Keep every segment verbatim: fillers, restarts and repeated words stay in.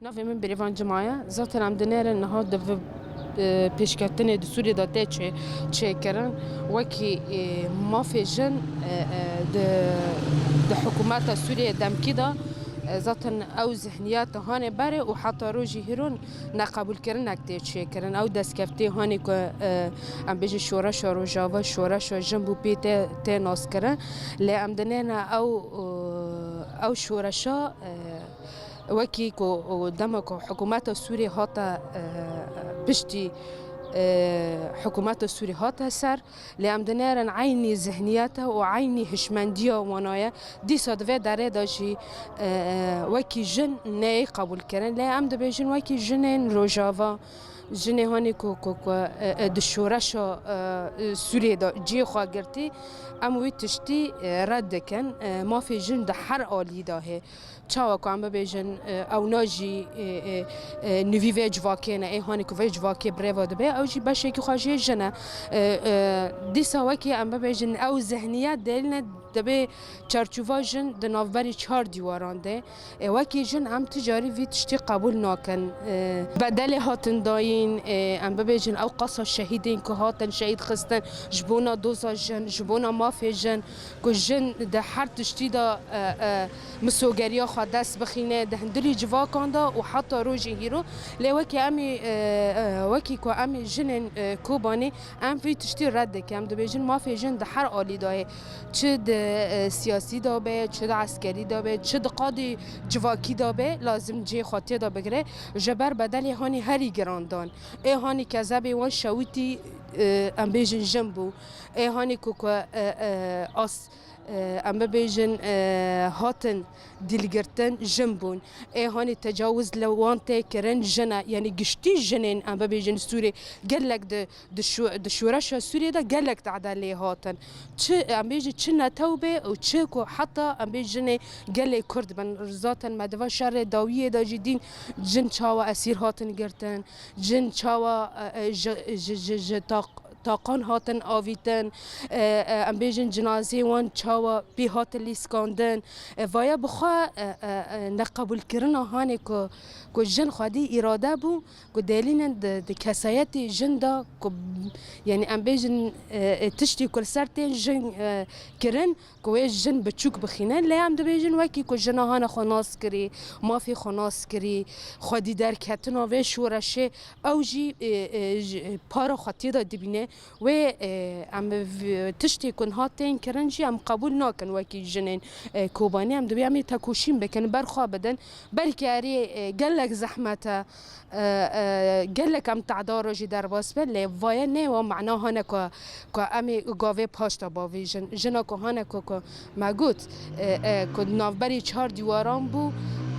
Navê min Bêrîvan Cima ye. Zaten em dinêrin niha di vi, e, pêşketinê di Sûriyê de tê çê-, çêkirin. Wekî, e, mafê jin, e, e, di, di hikûmeta Sûriyê demkî de, e, zaten ew zihniyeta hanê berê û heta rojî hîro neqebûlkirinek tê çêkirin. Ew destkeftê hanê ku, e, em bêjin şoreşa Rojava, şoreşa jin bû pê tê, tê naskirin. Lê em dinêrine ew, e, ew şoreşa, e, Wekî ku dema ku hikûmeta Sûrî hate, e, piştî, e, hikûmeta Sûrî hate ser, lê em dinêrin eynî zihniyete û eynî hişmendiya wana ye. Dîsa di vê derê de jî, e, e, wekî jin neyê qebûlkirin. Lê em dibêjin wekî jinên Rojava, jinê hanê ku, ku, ku, e, e, di şoreşa, e, e, Sûriyê de cihê xwe girtî, em wî tiştî, e, red dikin. E, mafê jin di her alî de hê. Çawa ku em bibêjin, e, ewna jî, e, e, e, nivî vê civakê ne, ê hanê ku vê civakê bi rê ve dibe, ew jî beşekî xwe jê jin e. E, e, dîsa wekî em bibêjin, ew zihniyet dêline dibê çarçova jin di navberî çar dîwaran de. E, wekî jin em ti carî vî tiştî qebûl nakin. E, bedelê hatin dayîn, e, em bibêjin, ew qasa şehîdên ku hatin şehîd xistin ji bona doza jin, ji bona mafê jin, ku jin di her tiştî de, e, e, misogeriya xwe dest bixîne, di hundirî civakan de û heta rojê hîro. Lê wekî em ê, e, e, wekî ku em ê jinên, e, Kobanê, em vî tiştî red dikin. Em dibêjin mafê jin di her alî de ye. Çi di, e, siyasî de be, çi di eskerî de be, çi di qadê civakî de be, lazim cihê xwe tê de bigire. Ji ber bedelê hanî herî giran dan. Ê hanî kezebê wan şewitî, e, em bêjin jin bû. Ê hanî ku, ku, e, e, as, e, em bibêjin, e, hatin dîlgirtin jin bûn. Ê hanî tecawiz li wan tê kirin jin e. Yanî giştî jinên em bibêjin Sûrê gelek di, di şo-, di şoreşa Sûriyê de gelek tade lê hatin. Çi, em bêjin çi netew be û çi ku heta em bê jinê gelê Kurd bin. Zaten me di va şerê dawiyê de jî dîn jin çawa esîr hatin girtin, jin çawa, e, e, ji, ji, ji, ji taq-, taqan hatin avîtin, e, e, em bêjin cinazê wan çawa pê hatin lîskandin. E, vaya bi xwe, e, e, e, neqebûlkirina hanê ku, ku jin xwedî îrade bû, ku dêlînin di, di kesayetê jin de ku, yanî em bêjin, e, e, tiştî ku li ser tên jin, e, kirin, ku wê jin biçûk bixîne, lê em dibêjin wekî ku jina hane xwe nas kirî, mafê xwe nas kirî, xwedî derketina vê şoreşê, ew jî, e, e, ji, para xwe tê de dibîne. Wê, e, em v-, tiştê ku niha tên kirin jî em qebûl nakin wekî jinên, e, Kobanî. Em dibê em ê tekoşîn bikin, berxwe bidin. Belkî erê, e, gelek zehmet e, e, e, gelek em tehdara jî derbas bin, lê vaye ne wa mana hane ku, ku em ê gavê paş de bavêjin. Jina ku hane ku, ku me got, e, e, ku di navberî çar dîwaran bû,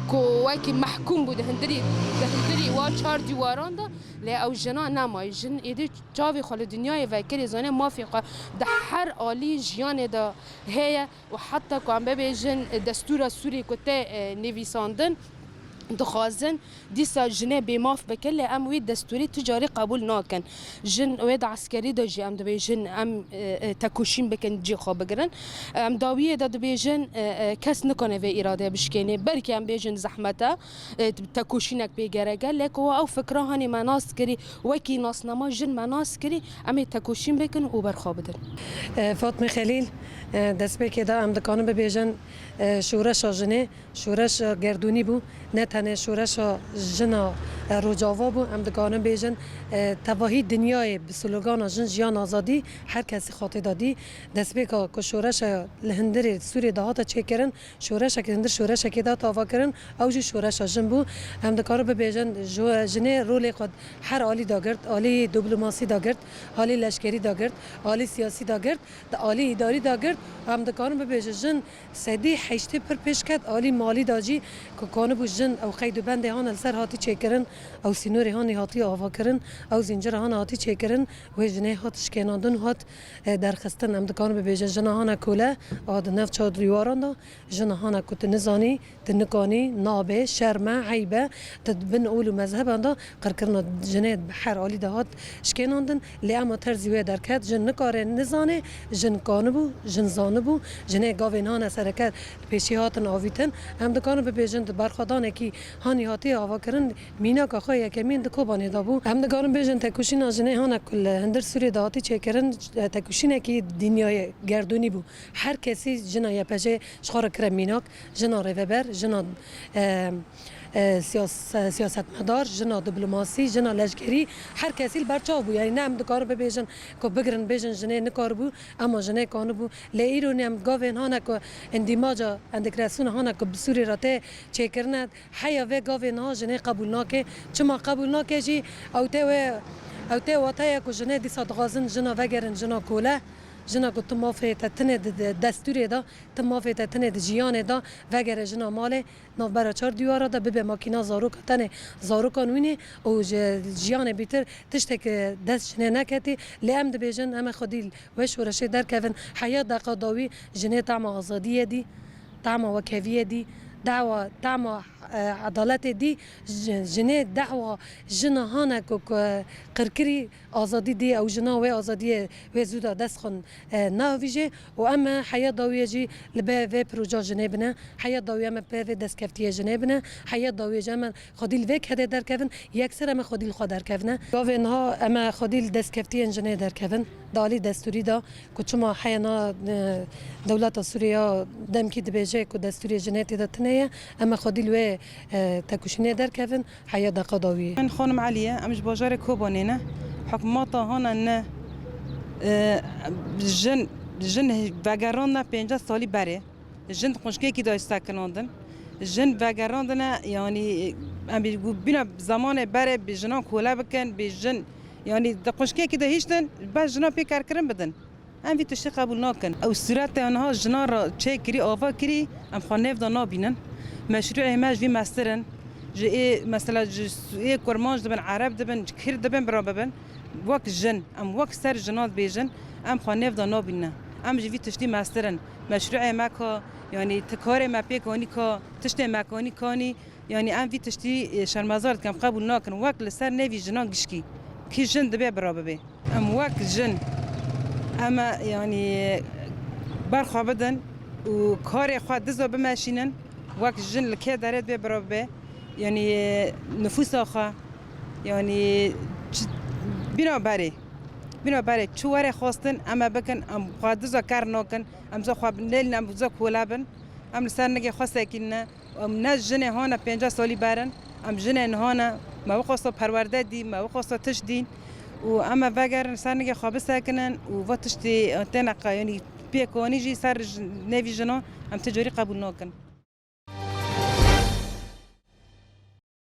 ku wekî mehkûm bû di hundirî, di hundirî wa çar dîwaran de, lê ew jina nemayî. Jin êdî çavê xwe li dinyayê vekirî, zanê mafê xwe di her alî jiyanê de heye û heta ku em bibêjin destûra Sûrî ku tê, e, nivîsandin, dixwazin dîsa jinê bêmaf bikin, lê em wî destûrî tu carî qebûl nakin. Jin wê di eskerî de jî em dibêjin, em, e, e, tekoşîn bikin, cî xwe bigirin. Em dawiyê de dibêjin, e, e, kes nikane vê îradeyê bişkênê. Belkî em bêjin zehmet e, e, tekoşînek pê gerek e, lê ku ew fikra hanê me nas kirî, wekî nasnama jin me nas kirî, em ê tekoşîn bikin û berxwe bidin. E, Fatmê Xelîl, e, destpêkê de em dikarin bibêjin, e, şoreşa jinê, şoreşa gerdûnî bû, ne tenê şoreşa jina, e, Rojava bû. Em dikarin bêjin, e, tevahî dinyayê bi slogana Jin, Jiyan, Azadî her kesî xwe tê de dî. Destpêka ku şoreşa li hundirê Sûriyê de hate çêkirin, şoreşek li hundir şoreşekê de hate avakirin, ew jî şoreşa jin bû. Em dikarin bibêjin, ji-, jinê rolê xwe her alî de girt, alî diplomasî de girt, alî leşkerî de girt, alî siyasî de girt, di alî îdarî de girt. Em dikarin bibêjin, jin Sedî heştê pir pêş ket, alî malî de jî ku kanibû jin ew qeyd û bendê hane li ser hatî çêkirin, Ew sînorê hanî hatiye avakirin, ew zîncira hana hatî çêkirin, wê jinê hat şikênandin û hat, e, derxistin. Em dikarin bibêjin jina hana kole, a di nav çar dîwaran de, jina hana ku tu nizanî, tu nikanî, nabe, şerm e, eyb e, tu di bin ol û mezheban de qirkirina jinê bi her alî de hat şikênandin. Lê ema terzî wê derket, jin nikare nizane, jin kanibû, jin zanibû, jinê gavên hane sereket pêşî hatin avîtin. Em dikarin bibêjin di berxwedanekî hanî hatiye avakirin, mînaka xwe yekemîn di Kobanê de bû. Em dikarin bêjin tekoşîna jinê hane ku li hundir Sûriyê de hatî çêkirin, tekoşînekî dinyayê gerdûnî bû. Her kesî jina Y P J ji xwe re kire mînak, jina rêveber, jina, e, e, siyas-, siyasetmedar, jina diplomasî, jina leşkerî, her kesî li ber çav bû. Yanî ne em dikarin bibêjin ku bigirin bêjin jinê nikaribû, ema jinê kanibû. Lê îro ne em gavên hane ku îndîmaca entegrasyona hane ku bi Sûrî re tê çêkirine, heya vê gavê niha jinê qebûl nake. Çima qebûl nake jî? Ew tê wê, ew tê wateya ku jinê dîsa dixwazin jina vegerin jina kole, jina ku tu mafê te tinê di, di destûrê de, tu mafê te tinê di jiyanê de, vegere jina malê, navbera çar dîwara de bibe makîna zaroka tenê zarokan wînê û ji jiyanê bîtir tiştek dest jinê neketî. Lê em dibêjin, em ê xwedî li wê şoreşê derkevin. Heya deqa dawî jinê tema azadiyê dî, tema wekheviyê dî, dawa, tema, e, edaletê dî, ji-, jinê dawa jina hane ku, ku qirkirî azadî dî, ew jina wê azadiyê wê zû de dest xwe, e, neavîjê û em ê heya dawiyê jî li be vê proja jinê bine, heya dawiyê em ê pê vê destkeftiyê jinê bine, heya dawiyê jî em ê xwedî li vê kedê derkevin, yekser em ê xwedî li xwe derkevine. Gavê niha em ê xwedî li destkeftiyên jinê derkevin. Di alî destûrî de ku çima heya na, e, dewleta Sûriye ya demkî dibêje ku destûrê jinê tê de tune ye, em ê xwedî li wê, e, tekoşînê derkevin, heya deqa dawiyê. Min Xanim Eliye, em ji bajarê Kobanê ne. Hikûmeta hana ne, e, jin, jin vegerandine pêncî salî berê. Jin di qunçkekî de sekinandin. Jin vegerandine, yanî em bî-, bîna zemanê berê bi jinan kole bikin, bi jin, yanî di qunçkekî de hiştin, bes jina pê karkirin bidin. Em vî tiştî qebûl nakin. Ew sûretê niha jinan re çêkirî, ava kirî, em xwe nêv de nabînin. Meşrûê me ji vî mestir in. Ji ê, mesela ji ê kurmanc dibin, ereb dibin, ji kir dibin, bira bibin. Wek jin, em wek ser jinan dibêjin, em xwe nêv de nabînin. Em ji vî tiştî mestir in. Meşrûê me ka, yanî ti karê me pêk anî ka, tiştê me kanî kanî, yanî em vî tiştî, e, şermezar dikin, em qebûl nakin. Wek li ser nêvî jinan gişkî. Kî jin dibe bira bibe. Em wek jin, em ê, yanî, ber xwe bidin û karê xwe dizo bimeşînin. Wek jin li kê derê dibe bira bibe. Yanî, nifûsa xwe, yanî, çi, bîna berê. Bîna berê çi were xwestin, em ê bikin, em xwe dizo ker nakin. Em zo xwe nêlin, em zo kole bin. Em li ser nigê xwe sekînine. Em ne jinê hane pêncî salî ber in. Em jinê niha ne. Me wexwesta perwerde dî, me wexwesta tişt dîn. Û em ê vegerin ser nigê xwe bisekinin û va tiştê têne qe-, yanî pêkanî jî ser ji-, nêvî jinan em ti carî qebûl nakin.